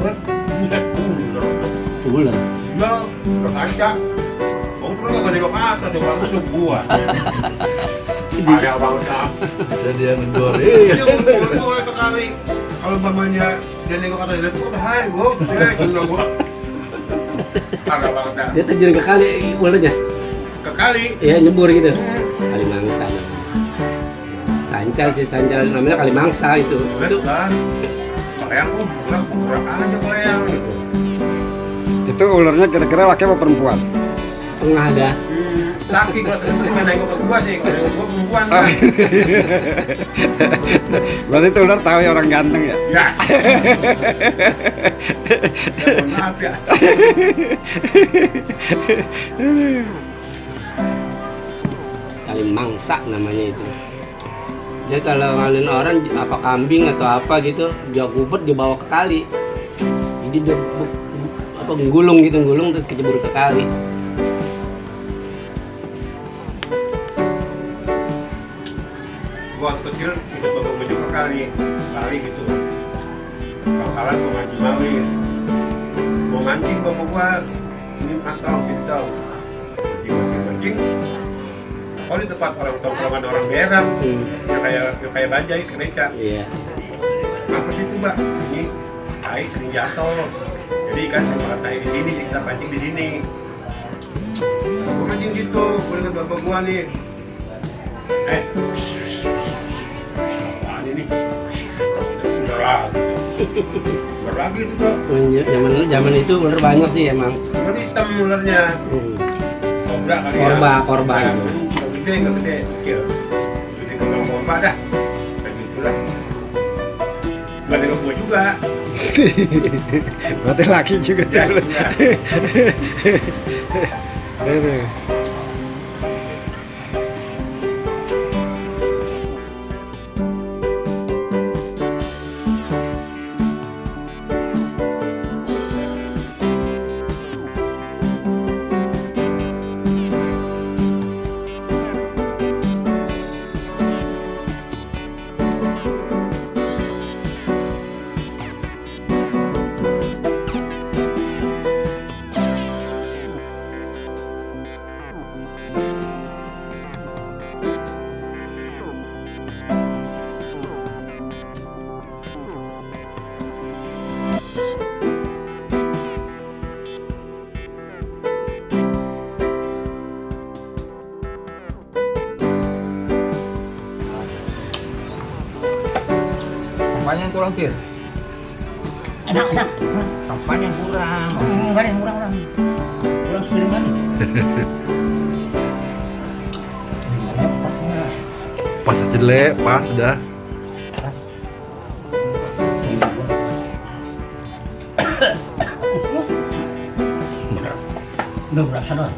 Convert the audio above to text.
ular. Ular. Ya, udah kaca. Mau terus nggak nengok ke atas, nengok ke atas gua. Kaya banget lah. Jadi yang ngedor. Dia ngomong sekali. Kalau mamanya dia nengok ke atas, dia tuh udah hai, gua. Saya kena gua. Kaya banget dah. Dia terjun ke kali ularnya. Ke kali. Iya nyebur gitu. Kali mangsa. Sancal sih sancal namanya kali mangsa itu. Itu Kan. Makanya aku bilang kurang aja koleang. Itu ularnya kira-kira laki apa perempuan? tengah ada. Laki kalau terus nengok ke gua sih, kalau gua perempuan. Oh. Berarti itu ular tahu ya orang ganteng ya? Ya. Ya, maaf ya. Kali mangsa namanya itu. Dia kalau ngalin orang apa kambing atau apa gitu, dia gubet dia bawa ke kali. Jadi dia apa gulung gitu, gulung terus kecebur ke kali. Gua waktu kecil ikut bawa baju ke kali gitu. Bakalan gua mancing mawin. Gua mancing bapak gua ini atau gitu. Mancing. Kalau di tempat orang tongkrongan orang berak, ya kayak bajai ke beca. Iya. Apa sih itu mbak? Ini air sering jatuh. Jadi kan sering tahi di sini, kita pancing di sini. Gua mancing gitu, gua lihat bapak gua nih. Apaan ini? Ular lagi itu kok. Zaman itu ular banyak sih emang. Ular hitam ularnya. Kobra kali ya. Korba. Nggak gede, kecil. Jadi kalau korba dah. Kayak gitu lah. Nggak ada gua juga. Berarti laki juga Ya, dulu. ya. Aduh. Sampahnya yang kurang, Fir. Enak. Sampahnya yang kurang. Enggak ada yang kurang. Kurang sepiring lagi. Pasnya. Pas aja deh, pas sudah. Udah berasa dah.